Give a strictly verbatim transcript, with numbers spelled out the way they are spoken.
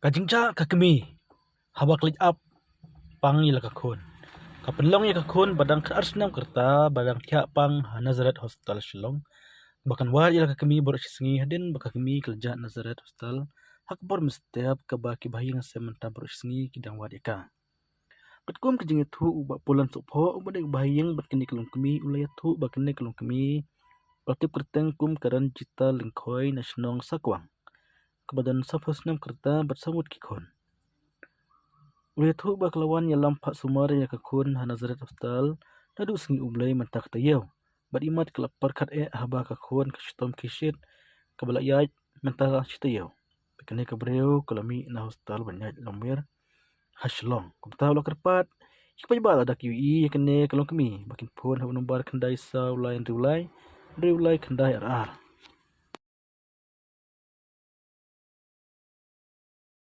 Ka jingjah ka kmie haba ka leit ap pang ïa la ka khun. Ka pynlong ïa ka khun ba dang khatar snem ka rta ba dang thiah pang ha Nazareth Hospital Shillong. Ba kan wad ïa la ka kmie baroh shi sngi hadien ba ka kmie ka la jah Nazareth Hospital ha ka por mynstep kaba ki bahaïing sem mynta baroh shi sngi ki dang wad ïa ka. Katkum ka jingïathuh u Bah Pulan Sohphoh uba dei u bahaïing bad kane ka longkmie u la ïathuh ba kane ka longkmie ka la tip kyrteng kum ka Ranjita Lyngkhoi na shnong Sakwang, kaba don sawphew snem ka rta bad saw ngut ki khun. U la ïathuh ba ka la wan ïalam phah sumar ïa ka khun ha Nazareth Hospital naduh sngi U Blei mynta ka taïew, bad imat ka la pyrkhat eh haba ka khun ka shitom ki shit kaba la ïaid mynta shi taïew. Bad kane ka briew ka la mih na hospital ban ïaid lamwir ha Shillong. Kumta u la kyrpad ïa ki paidbah lada ki ïohi ïa kane ka longkmie ba kin phone ha u nombar khyndai saw lai hynriew lai, hynriew lai khyndai ar ar.